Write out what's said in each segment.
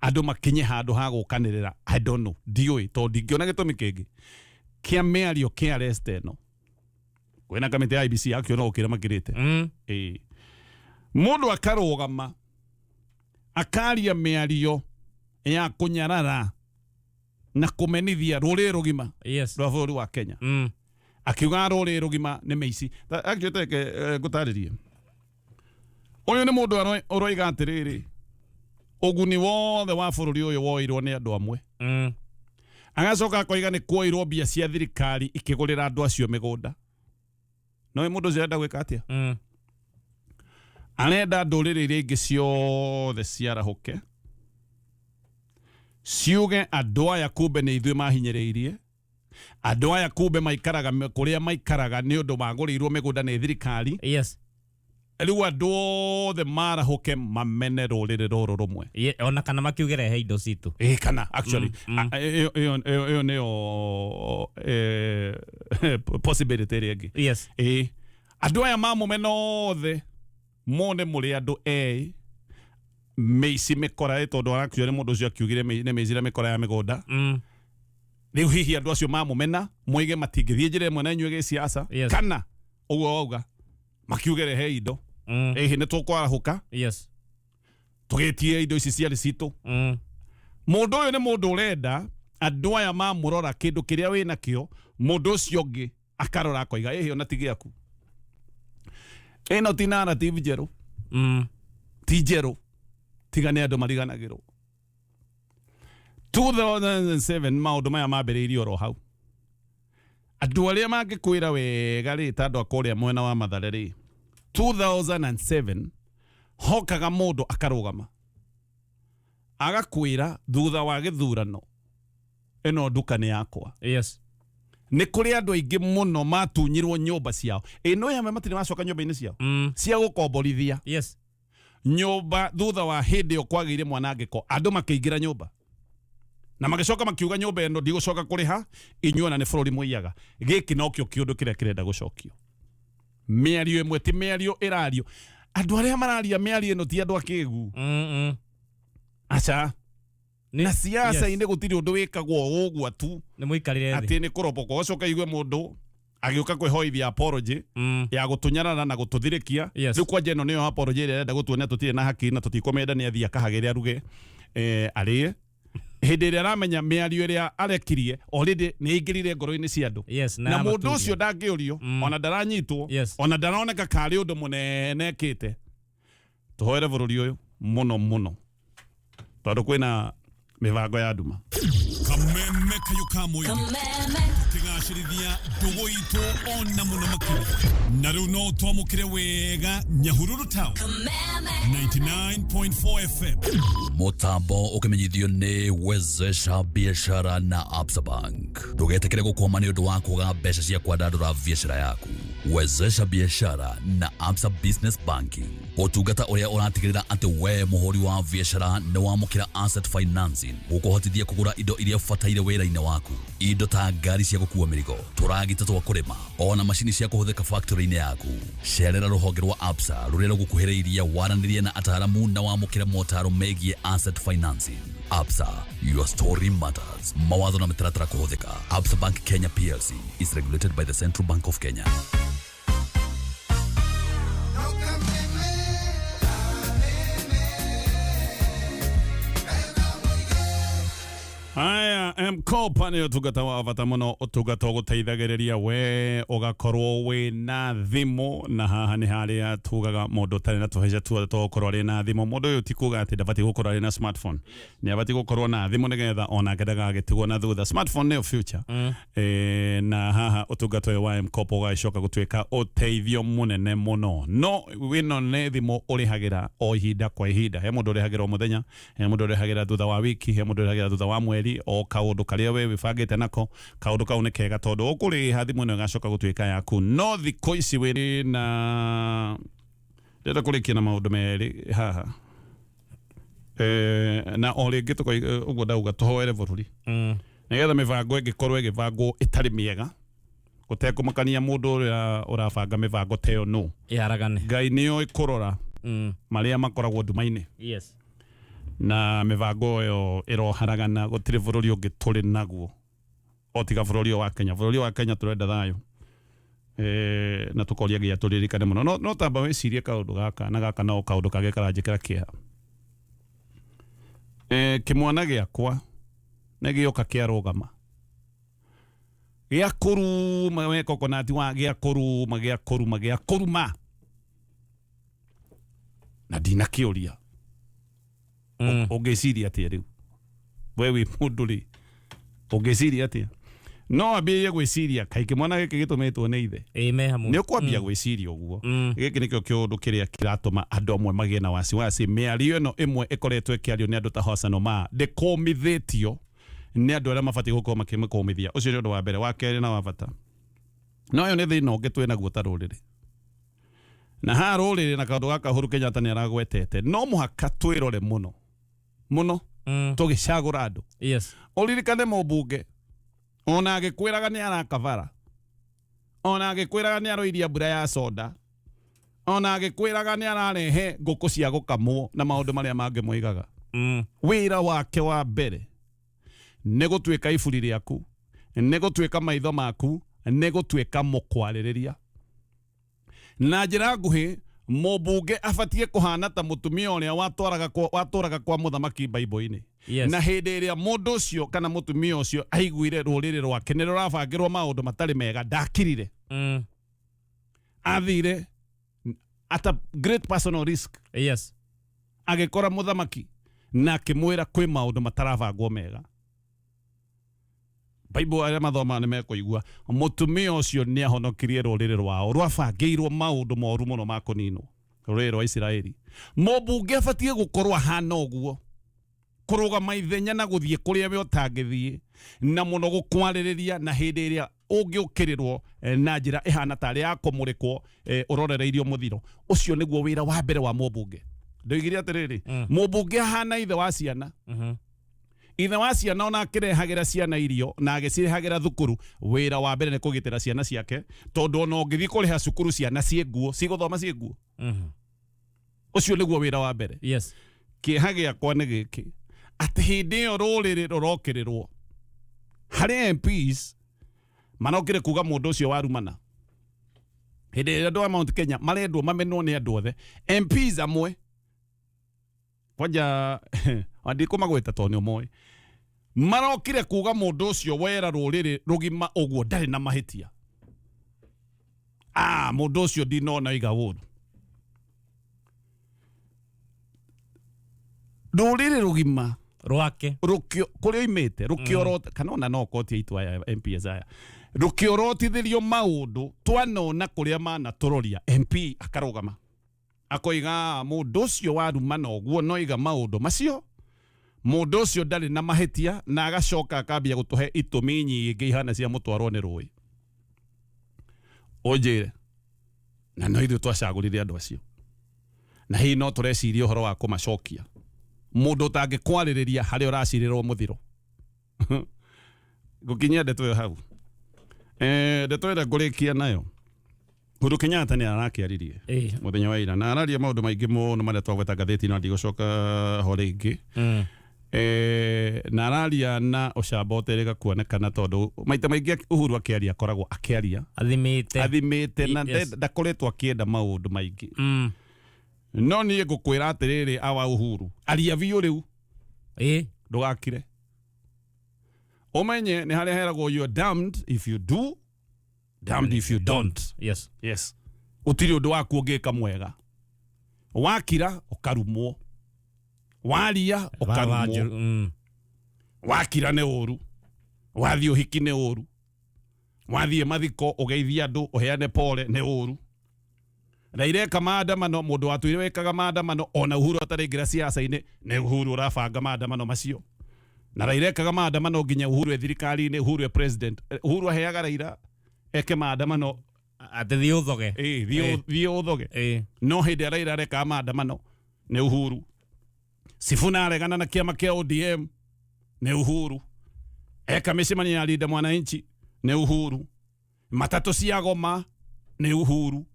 Andũ makinye handũ ha gũkanĩrĩra. I don't know, ndiũĩ, tondũ ndingĩona gĩtũmi kĩngĩ kĩa mĩario kĩa arrest ĩno. Kwĩna kamĩtĩ ya IEBC akĩona gũkĩra makĩrĩte. Ĩĩ. Mũndũ akarũgama akaria mĩario ya kũnyarara na kũmenithia rũrĩrĩ rũgima rwa bũrũri wa Kenya, akiuga rũrĩrĩ rũgima nĩ mĩici. Actually, teke ngũtarĩrie, ũyũ nĩ mũndũ ũroiga atĩrĩrĩ, ũguni wothe wa bũrũri ũyũ woirwo nĩ andũ amwe. Agacoka akoiga nĩ kuoirwo mbia cia thirikari ikĩgũrĩra andũ acio mĩgũnda. No mũndũ ũcio arenda gwĩka atĩa? Arenda ndũrĩrĩ iria ingĩ ciothe ciarahũke ciuge andũ aya kumbe nĩ ithuĩ mahinyĩrĩirie, andũ aya kumbe maikaraga kũrĩa maikaraga nĩ ũndũ magũrĩirwo mĩgũnda nĩ thirikari. Rĩu andũ othe marahũke mamene rũrĩrĩ rũrũ rũmwe. Ona kana makiuge rehe indo citũ. Ĩ kana actually ĩyo ĩyo ĩyo nĩyo possibility ĩrĩa ĩngĩ. Ĩ andũ aya mamũmena othe mone mũrĩ andũ eĩ mĩici mĩkora, ĩ tondũ arakiuga nĩ mũndũ ũcio akiugire nĩ mĩici na mĩkora ya mĩgũnda. Rĩu hihi andũ acio mamũmena moige matingĩthiĩ njĩra ĩmwe na inyuĩ gĩciaca, kana ũguo wauga makiuge rehe indo. Ĩhĩ nĩ tũkwarahũka tũgĩtie indo ici ciarĩ citũ. Mũndũ ũyũ nĩ mũndũ ũrenda andũ aya mamũrora kĩndũ kĩrĩa wĩ nakĩo, mũndũ ũcio ũngĩ akarora akoiga ĩhĩ ona ti gĩaku. Ĩno ti narrative njerũ. Ti njerũ, tiga nĩ andũ mariganagĩrwo. 2007 maũndũ maya mambĩrĩirie oro hau. Andũ arĩa mangĩkwĩra wega rĩ, ta andũ a kũrĩa mwena wa Mathare rĩ, 2007 hokaga mũndũ akarũgama agakwĩra thutha wa gĩthurano ĩno nduka nĩ yakwa. Nĩ kũrĩ andũ aingĩ mũno matunyirwo nyũmba ciao. Ĩno yamwe matirĩ macoka nyũmba-inĩ ciao cia gũkomborithia. Nyũmba thutha wa hĩndĩ ĩyo kwagĩire mwanangĩko, andũ makĩingĩra nyũmba na magĩcoka makiuga nyũmba ĩno ndigũcoka kũrĩha inyuĩ ona nĩ bũrũri mũiyaga. Gĩkĩ nokĩo kĩũndũ kĩrĩa kĩrenda gũcokio. Mĩario ĩmwe ti mĩario ĩrario, andũ arĩa mararia mĩario ĩno ti andũ akĩgu. Aca. Na siasa-inĩ gũtirĩ ũndũ wĩkagwo o ũguo tu. Nĩ mũikarĩre thĩ. Atĩ nĩ kũroboka ũgacoka igue mũndũ agĩũka kwĩhoithia apology ya gũtũnyarara na gũtũthirĩkia. Rĩu kwanja ĩno nĩyo apology ĩrĩa ĩrenda gũtuonia tũtirĩ na haki na tũtikũmĩenda, nĩ athiĩ akahagĩre aruge arĩe hĩndĩ ĩrĩa aramenya mĩario ĩrĩa arekirie already nĩ ĩingĩrire ngoro-inĩ cia andũ. Na na mũndũ yamaturia. Ũcio ndangĩũrio, ona ndaranyitwo, ona ndaroneka karĩ ũndũ mũnene ekĩte. Tũhoere bũrũri ũyũ mũno mũno tondũ kwĩna mĩbango ya nduma. Kameme kayũ ka mũingĩ tũkĩgacĩrithia ndũgũ itũ ona mũno makĩria. Na rĩu no twamũkĩre wega Nyahururu Town 99.4 FM. Mũtambo ũkĩmenyithio nĩ Wezesha Biashara na Absa Bank. Ndũgetĩkĩre gũkwama nĩ ũndũ wa kwaga mbeca cia kwandandũra biacara yaku. Wezesha Biashara na Absa Business Banking, ũtungata ũrĩa ũratigĩrĩra atĩ we mũhũri wa biacara nĩ wamũkĩra asset financing gũkũhotithia kũgũra indo iria ũbataire wĩra-inĩ waku, indo ta ngari cia gũkua mĩrigo, tũragita twa kũrĩma, ona macini cia kũhũthĩka factory-inĩ yaku. Cerera rũhonge rwa Absa rũrĩa rũgũkuhĩrĩirie waranĩrie na ataaramu na wamũkĩre motaro megiĩ asset financing. Absa, your story matters. Mawatho na mĩtaratara kũhũthĩka. Absa Bank Kenya PLC is regulated by the Central Bank of Kenya. Haya, M-Kopa nĩ ũtungata wa bata mũno, ũtungata ũgũteithagĩrĩria we ũgakorwo wĩ na thimũ, na haha nĩ harĩa tugaga mũndũ ũtarĩ na tũbeca tuothe twa gũkorwo arĩ na thimũ. Mũndũ ũyũ ti kuga atĩ ndabatiĩ gũkorwo arĩ na smartphone, nĩ abatiĩ gũkorwo na thimũ nĩgetha onake ndagagĩtigwo na thutha. Smartphone nĩyo future. Na haha ũtungata ũyũ wa M-Kopa ũgagĩcoka gũtuĩka ũteithio mũnene mũno. No ĩno nĩ thimũ ũrĩhagĩra o ihinda kwa ihinda. He mũndũ ũrĩhagĩra o mũthenya, he mũndũ ũrĩhagĩra thutha wa wiki, he mũndũ ũrĩhagĩra thutha wa mweri, o kaũndũ karĩa we wĩbangĩte nako. Kaũndũ kau nĩ kega tondũ ũkũrĩha thimũ ĩno ĩgacoka gũtuĩka yaku. No thikũ ici wĩ na ndĩrenda kũrĩkia na maũndũ merĩ haha. Na o rĩngĩ ũguo ndauga tũhoere bũrũri nĩgetha mĩbango ĩngĩkorwo ĩgĩbangwo ĩtarĩ mĩega gũtekũmakania mũndũ ũrĩa ũrabanga mĩbango ta ĩyo nũ. Ĩharagane. Ngai nĩoĩ kũrora marĩa makoragwo nduma-inĩ. Na mĩbango ĩyo ĩroharagana. Gũtirĩ bũrũri ũngĩ tũrĩ naguo o tiga bũrũri ũyũ wa Kenya. Bũrũri ũyũ wa Kenya tũrenda thayũ na tũkoria nginya tũririkane mũno. No tamba wĩcirie kaũndũ gaka na gaka no kaũndũ kangĩ karanjĩkĩra kĩeha. Kĩmwana gĩakwa nĩ gĩoka kĩarũgama gĩa kũruma we coconut wa gĩa kũruma gĩa kũruma gĩa kũruma na ndinakĩũria. Ũngĩciria atĩa rĩu we wĩ mũndũ rĩ, ũngĩciria atĩa? No ambĩrĩrie gwĩciria kaĩ kĩmwana gĩkĩ gĩtũmĩtwo nĩ ithe. Ĩĩ, me hamwe. Nĩ ũkwambia gwĩciria ũguo. Gĩkĩ nĩkĩo kĩũndũ kĩrĩa kĩratũma andũ amwe magĩe na wasiwasi. Mĩario ĩno ĩmwe ĩkoretwo ĩkĩario nĩ andũ ta Hassan Omar ndĩkũmithĩtio nĩ andũ arĩa mabatiĩ gũkorwo makĩmĩkũmithia. Ũcio nĩ ũndũ wa mbere. Wa kerĩ na wa bata, no ũyũ nĩ thĩna ũngĩ twĩ naguo ta rũrĩrĩ na haha rũrĩrĩ na kaũndũ gaka Uhuru Kenyatta nĩ aragwetete, no mũhaka twĩrore mũno mũno tũgĩcagũra andũ. Ũririkane mũmbunge ona agĩkwĩraga nĩ arakabara, ona agĩkwĩraga nĩ aroiria mbura ya soda, ona agĩkwĩraga nĩ ararehe ngũkũ cia gũkamwo na maũndũ marĩa mangĩ moigaga, wĩra wake wa mbere nĩ gũtuĩka iburi rĩaku, nĩ gũtuĩka maitho maku, nĩ gũtuĩka mũkwarĩrĩria. Na njĩra nguhĩ, mũmbunge abatiĩ kũhana ta mũtumia ũrĩa watũraga kwa mũthamaki Bible-inĩ. Na hĩndĩ ĩrĩa mũndũ ũcio kana mũtumia ũcio aiguire rũrĩrĩ rwake nĩ rũrabangĩrwo maũndũ matarĩ mega, ndakirire. Athire at a great personal risk. Agĩkora mũthamaki na akĩmwĩra kwĩ maũndũ matarabangwo mega. Bible arĩa mathomaga nĩ mekũigua mũtumia ũcio nĩ ahonokirie rũrĩrĩ rwao rwabangĩirwo maũndũ moru mũno ma kũninwo, rũrĩrĩ rwa Isiraeli. Mũmbunge abatiĩ gũkorwo ahana ũguo, kũrũgama ithenya na gũthiĩ kũrĩa we ũtangĩthiĩ, na mũno gũkwarĩrĩria na hĩndĩ ĩrĩa ũngĩũkĩrĩrwo na njĩra ĩhana tarĩ ya kũmũrĩkwo, ũrorereirio mũthiro. Ũcio nĩguo wĩra wa mbere wa mũmbunge. Ndoigire atĩrĩrĩ, mũmbunge ahana ithe wa ciana. Ithe wa ciana ona akĩrehagĩra ciana irio na agĩcirehagĩra thukuru, wĩra wa mbere nĩ kũgitĩra ciana ciake, tondũ ona ũngĩthiĩ kũrĩha cukuru ciana ciĩ nguo, cigũthoma ciĩ nguo. Ũcio nĩguo wĩra wa mbere. Kĩeha gĩakwa nĩ gĩkĩ, atĩ hĩndĩ ĩyo rũrĩrĩ rũrokĩrĩrwo harĩ MPs marokire kuga mũndũ ũcio warumana, hĩndĩ ĩrĩa andũ a Mount Kenya marendwo mamenwo nĩ andũ othe, MPs amwe kwanja ndikũmagweta tondũ nĩ ũmoĩ, marokire kuga mũndũ ũcio wera rũrĩrĩ rũgima ũguo ndarĩ na mahĩtia. Mũndũ ũcio ndinona iga ũru. Rũrĩrĩ rũgima rwake rũkĩo kũrĩa oimĩte rũkĩorota, kana ona no koti aitũ aya MPs aya rũkĩorotithĩrio maũndũ twanona kũrĩa manatũroria. MP akarũgama akoiga mũndũ ũcio warumana ũguo noiga maũndũ macio, mũndũ ũcio ndarĩ na mahĩtia, na agacoka akambia gũtũhe itũmi nyingĩ ihana cia mũtwarwo nĩ rũĩ. Ũnjĩre na no ithuĩ twacagũrire andũ acio, na hihi no tũreciria ũhoro wa kũmacokia. Mũndũ ũtangĩkwarĩrĩria harĩa ũracirĩrwo mũthiro. Ngũkinyia ndeto ĩyo hau. Ndeto ĩrĩa ngũrĩkia nayo, Uhuru Kenyatta nĩ arakĩaririe mũthenya wa ira na araria maũndũ maingĩ mũno marĩa twagweta ngathĩti, na ndigũcoka ho rĩngĩ. Na araria na ũcamba ũterĩga kuonekana, tondũ maita maingĩ Uhuru akĩaria akoragwo akĩaria athimĩte, athimĩte na ndakoretwo akĩenda maũndũ maingĩ. No niĩ ngũkwĩra atĩrĩrĩ, awa Uhuru, aria biũ rĩu. Ndũgakire, ũmenye nĩ harĩa heragwo you are damned if you do, damned if you don't. Yes, ũtirĩ ũndũ waku ũngĩka mwega. Wakira ũkarumwo, waria ũkarumwo. Wakira nĩ ũru, wathiĩ ũhiki nĩ ũru, wathiĩ mathiko ũgeithie andũ ũheane pole nĩ ũru. Raila eka maandamano, mũndũ watũire wekaga maandamano ona Uhuru ataraingĩra siasa-inĩ, nĩ Uhuru ũrabanga maandamano macio. Na Raila ekaga maandamano nginya Uhuru e thirikari-inĩ, Uhuru e president. Uhuru aheaga Raila eke maandamano. Atĩ thiĩ ũthoge. Ĩ, thiĩ ũthoge. No hĩndĩ ĩrĩa Raila arekaga maandamano nĩ Uhuru. Sifuna aregana na kĩama kĩa ODM nĩ Uhuru. Eka mĩcemanio ya Linda Mwananchi nĩ Uhuru. Matatũ cia goma nĩ Uhuru.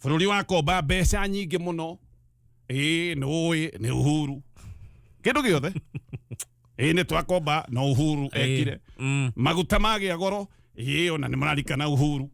Bũrũri wakomba mbeca nyingĩ mũno. Ĩĩ, nĩ ũĩ nĩ Uhuru kĩndũ gĩothe. Ĩĩ, nĩ twakomba no Uhuru ekire. Maguta magĩa goro, ĩĩ, ona nĩ mũrarikana Uhuru.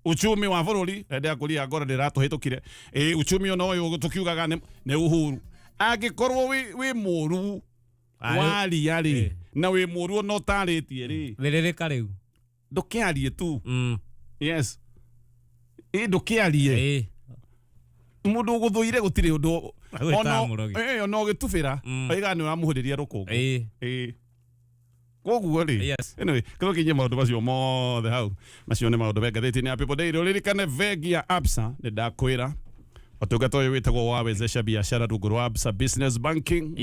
Uchumi wa bũrũri ndĩa kũria ngoro ndĩratũhĩtũkire. Ĩĩ, uchumi ona ũyũ tũkiugaga nĩ Uhuru. Angĩkorwo wĩ mũru waria rĩ, na wĩ mũru ona ũtarĩtie rĩ, Thĩrĩrĩka rĩu. Ndũkĩarie tu. Yes, ĩ, ndũkĩarie. Mũndũ ũgũthũire gũtirĩ ũndũ. Agwĩtaga mũrogi. Ona ũgĩtubĩra oigaga nĩ ũramũhũrĩria rũkũngũ. Ĩĩ, koguo rĩ, anyway, kĩrĩa maũndũ macio mothe hau, macio nĩ maũndũ me ngathĩti-inĩ ya People Daily. Ũririkane bengi ya Absa, nĩ ndakwĩra ũtungata ũyũ wĩtagwo wa Wezesha Biashara rungu rwa Absa Business Banking.